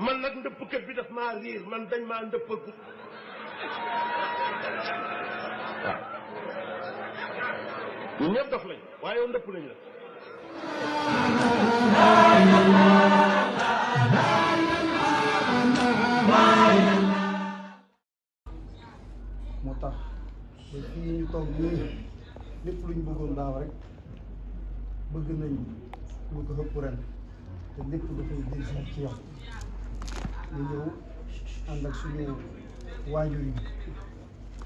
man nag ndëppkat bi daf maa riir man dañ maa ndëppagu waaw ñun ñëpp dof lañ waaye yow ndëpp nañ la moo tax ba fii ñu toog nii lépp luñ bëggoon daaw rek bëgg nañ lu ko ëpp ren te lépp dafay dellusiwaat ci yow ñu ñëw ànd ak suñu waajur yi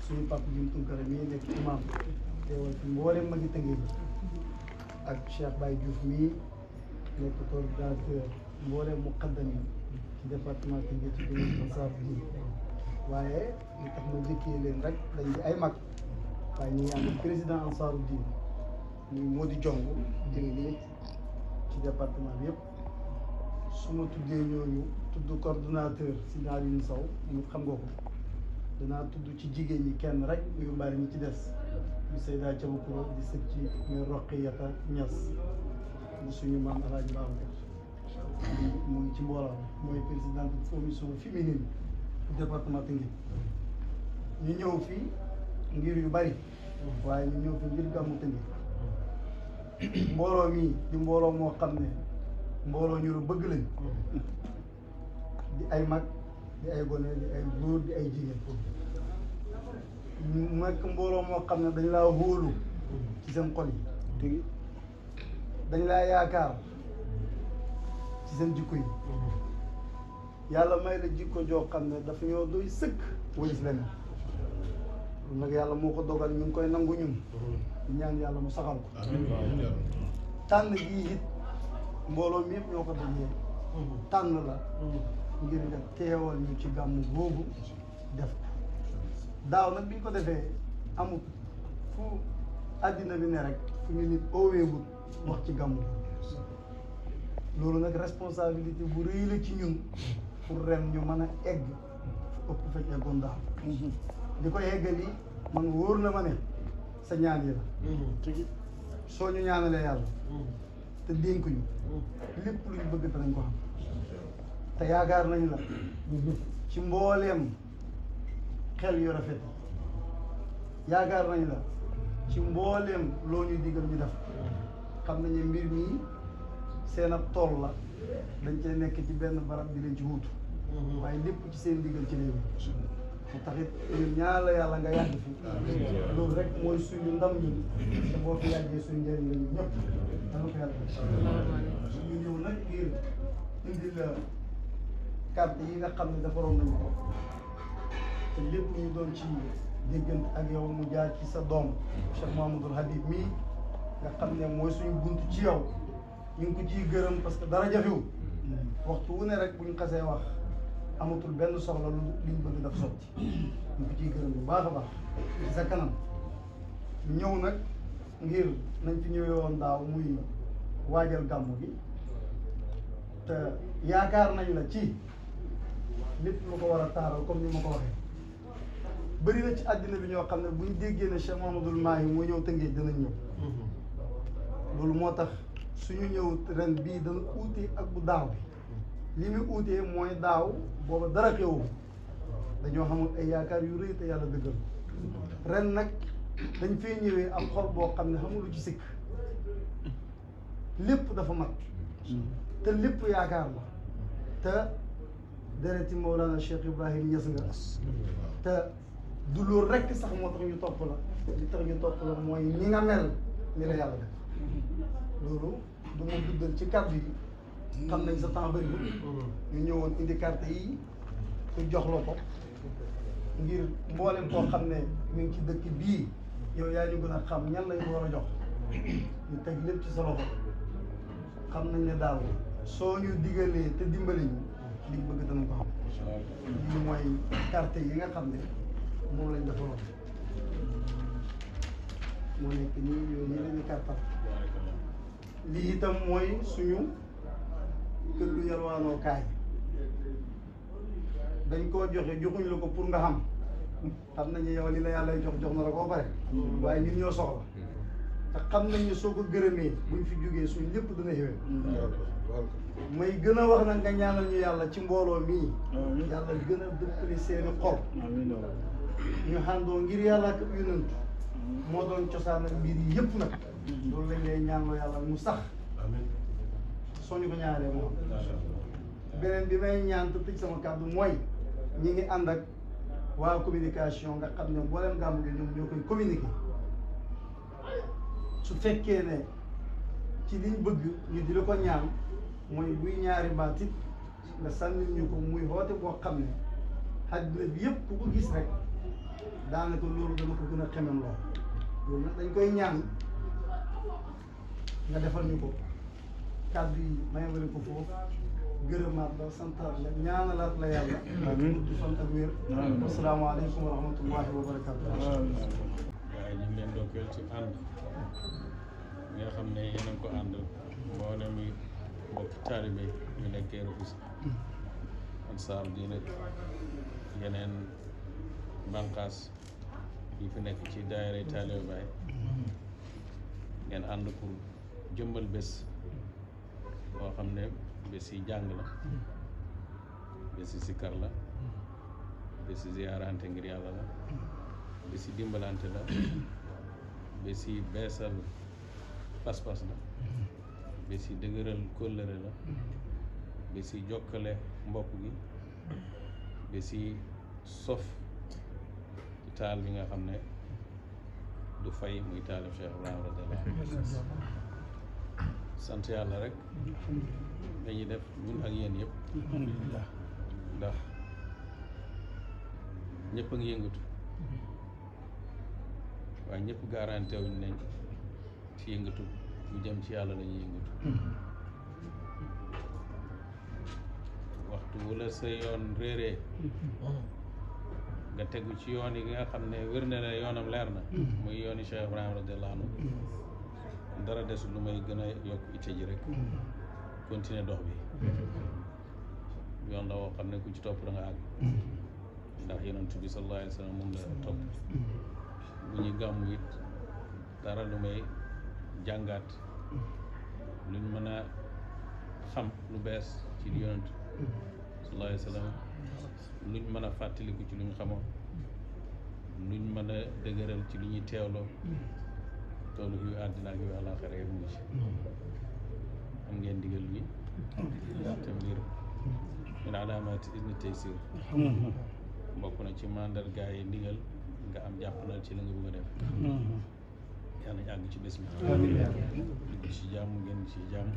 suñu papa Jim Tunkara mii nekk imam teewal fi mboolem magi Tëngéej ak Cheikh Baye Diouf mii nekk coordinateur mboolem muqaddam yi ci département Tëngéej ci commune Ansaaru-Din waaye li tax ma njëkkee leen rek dañ di ay mag waaye ñu ngi ànd ak président Ansaaru-Din muy Mody Diong jëngi nii ci département bi yëpp su ma tuddee ñooñu tudd coordonnateur si Alioune Sow mu xam nga ko danaa tudd ci jigéen ñi kenn rek yu bari ñi ci des ñu Seyda Thiabakoro di sët ci mais Roqiyata Niass di suñu maam El Hadj Babacar mu ngi ci mbooloo mooy présidente commission féminine département Tëngéej ñu ñëw fii ngir yu bari waaye ñu ñëw fi ngir gàmmu Tëngéej mbooloo mii di mbooloo moo xam ne mbooloo ñu lu bëgg lañ di ay mag di ay gone di ay góor di ay jigéen ñu nekk mbooloo moo xam ne dañ laa hóolu ci seen xol yi dañ laa yaakaar ci seen jikko yi yàlla may la jikko joo xam ne dafa ñoo doy sëkk wëlis leneen nag yàlla moo ko dogal ñu ngi koy nangu ñun di ñaan yàlla mu saxal ko tànn gii it mbooloo mi yëpp ñoo ko dajee tànn la ngir nga teewal ñu ci gàmmu boobu def daaw nag bi ñu ko defee amul fu àddina bi ne rek fu ñu nit ooweewut wax ci gàmmu loolu nag responsabilité bu rëy la ci ñun pour ren ñu mën a egg fu ëpp fekk eggoon daaw di ko eggali man wóor na ma ne sa ñaan yi la soo ñu ñaanalee yàlla te dénk ñu lépp luñ bëgg danañ ko xam te yaakaar nañ la ci mbooleem xel yu rafet yaakaar nañ la ci mbooleem loo ñuy digal ñu def xam nañu mbir mii seen ab tool la dañ cee nekk ci benn barab di leen ci wuutu waaye lépp ci seen digal ci réew mu taxit ñun ñaan la yàlla nga yàgg fi loolu rek mooy suñu ndam ñun te boo fi yàggee suñu njëriñ la ñu ñëpp dana ko yàlla ñu ñëw nag ngir indi la carte yi nga xam ne defaroon nañu ko te lépp ñu doon ci déggante ak yow mu jaar ci sa doom Cheikh Mouhamadoul Habib mii nga xam ne mooy suñu bunt ci yow ñu ngi ko ciy gërëm parce que dara jafewu waxtu wu ne rek buñ xasee wax amatul benn soxla lu liñ bëgg daf sotti ñu ko ciy gërëm bu baax a baax ci sa kanam ñëw nag ngir nañ fi ñëwee woon daaw muy waajal gàmmu gi te yaakaar nañ la ci lépp lu ko war a taaral comme ni ma ko waxee bëri na ci àddina bi ñoo xam ne buñ déggee ne Cheikh Mouhamadoul Mahi moo ñëw Tëngéej danañ ñëw loolu moo tax suñu ñëw ren bii dana uute ak bu daaw bi li muy uutee mooy daaw booba dara xewu dañoo xamul ay yaakaar yu rëy te yàlla dëggal ren nag dañ fee ñëwee ak xol boo xam ne xamul lu ci sikk lépp dafa mat te lépp yaakaar la te dereti Mawlana Cheikh Ibrahim Niass nga te du loolu rekk sax moo tax ñu topp la li tax ñu topp la mooy ni nga mel ni la yàlla def loolu du ma duddal ci kàddu yi xam nañ sa temps bëri ñu ñëwoon indi carte yi pour jox la ko ngir mboolem koo xam ne mi ngi ci dëkk bii yow yaa ñu gën a xam ñan lañ ko war a jox ñu teg lépp ci sa loxo xam nañ ne daal soo ñu digalee te dimbali ñu liñ bëgg danañ ko xam lii mooy carte yi nga xam ne moom lañ defaloon moo nekk nii yooyu nii lañuy carte lii itam mooy suñu kër lu yalwaanoo kaay dañ koo joxe joxuñ la ko pour nga xam nañu yow li la yàlla jox na la koo pare waaye ñun ñoo soxla te xam nañ ne soo ko gërëmee buñ fi jógee suñ lépp dina xewee may gën a wax nag nga ñaanal ñu yàlla ci mbooloo mii yàlla gën a dëppale seeni xol ñu xàndoo ngir yàlla ak yonent moo doon cosaan ak mbir yi yëpp nag loolu lañ lay ñaanloo yàlla mu sax soo ñu ko ñaanee moom beneen bi may ñaan te tëj sama kàddu mooy ñi ngi ànd ak waa communication nga xam ne mboolem gàmmu gi ñoom ñoo koy communiqué su fekkee ne ci liñ bëgg ñu di la ko ñaan mooy buy ñaari baatit nga sànnil ñu ko muy xoote boo xam ne àddina bi yëpp ku ko gis rek daanaka loolu dana ko gën a xemem loolu nag dañ koy ñaan nga defal ñu ko kàddu yi may wari ko foofu gërëmaat la santaat la ñaanalaat la yàlla du fan ak wér asalaamaaleykum wa rahmatullahi wa barakatu waaye ñu ngi leen dokkeel ci ànd mi nga xam ne yéen a ngi ko ànd mboolem mi mbokk taalibe ñu nekkee Rufisque Ansaar Diine yeneen bànqaas yi fi nekk ci daayira taalibe Baay ngeen ànd pour jëmbal bés boo xam ne bés yi jàng la bés yi sikkar la bés yi ziyaarante ngir yàlla la bés yi dimbalante la bés yi beesal pas-pas la bés yi dëgëral kóllëre la bés yi jokkale mbokk gi bés yi sof ci taal bi nga xam ne du fay muy taalib Cheikh Ibrahima radiyallahu anhu sant yàlla rek dañuy def ñun ak yéen yëpp ndax ñëpp a ngi yëngatu waaye ñëpp garanté wuñ nañ ci yëngatu ñu jëm ci yàlla la ñuy yëngatu waxtu wala sa yoon réeree nga tegu ci yoon yi nga xam ne wér na ne yoonam leer na muy yooni Cheikh Ibrahima radiyallahu anhu dara desul lu may gën a yokk itte ji rek continuer dox bi yoon la woo xam ne ku ci topp da nga àgg ndax yonent bi sallallahu alayhi wa sallam moom la topp bu ñuy gàmmu it dara lu may jàngaat luñ mën a xam lu bees ci di yonent sallallahu alayhi wa sallam luñ mën a fàttaliku ci luñ xamoon luñ mën a dëgëral ci lu ñuy teewloo toolu yu àddina ak yu àllaaxira yëpp mu ngi ci am ngeen digal bi te mbir min alaamaati izni taysir bokk na ci mandargaay yi ndigal nga am jàppalal ci la nga bëgg a def yàlla ñu àgg ci bés bi dugg ci jàmm ngeen ci jàmm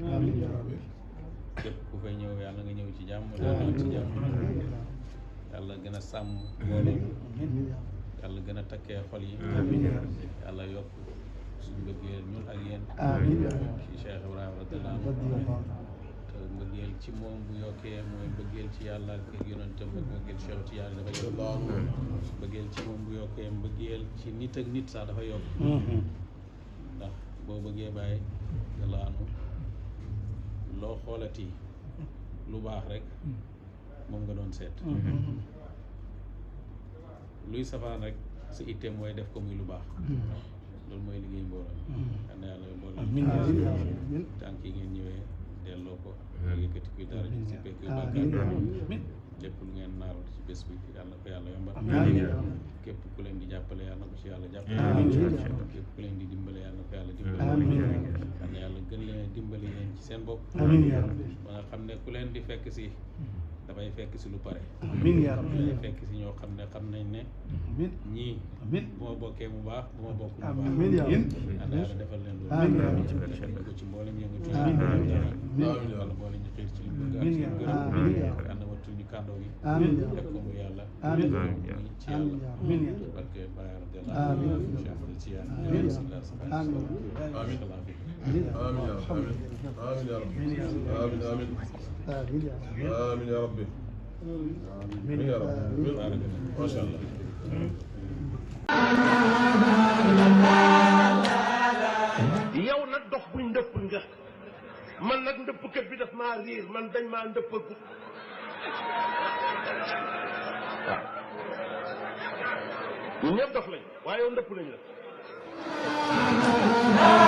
képp ku fay ñëw yàlla nga ñëw ci jàmm daal ci jàmm yàlla gën a sàmm mbooloo yàlla gën a takkee xol yi yàlla yokk suñu mbëggeel ñun ak yéen ci Cheikh Ibrahima radiyallahu anhu te mbëggeel ci moom bu yokkee mooy mbëggeel ci yàlla ak yonentam ak mbëggeel Cheikh Tidiane dafa yokk mbëggeel ci moom bu yokkee mbëggeel ci nit ak nit sax dafa yokk ndax boo bëggee bàyyi radiyallahu anhu loo xoolati lu baax rek moom nga doon seet luy safaan rek sa itte mooy def ko muy lu baax loolu mooy liggéey mbooloo xam ne yàlla mbooloo tànk yi ngeen ñëwee delloo ko yëkkati kuy dara ci si pekk bàkkaar lépp lu ngeen naar ci bés bi yàlla ko yàlla yombal képp ku leen di jàppale yàlla ko ci yàlla jàppale képp ku leen di dimbale yàlla ko yàlla dimbale xam ne yàlla gën leen dimbale yéen ci seen bopp ba nga xam ne ku leen di fekk si dafay fekk si lu pare dafay fekk si ñoo xam ne xam nañ ne ñii bu ma bokkee mu baax bu ma bokk mu baax yàlla defal leen loolu ko ci mboolem yëngatu wala mboolem ñu xiir ci li bëgg ak ci gërëm yàlla wattul ñu kàndoo yi def ko mu yàlla ci yàlla barke Baye radiyallahu Cheikh Ahmad Tidiane bismillah آمين يا ربي آمين يا ربي ما شاء الله yow nag dox buñ ndëpp nga man nag ndëppkat bi daf maa riir man dañ maa ndëppal ko waaw ñun ñëpp dox lañ waaye yow ndëpp lañ la la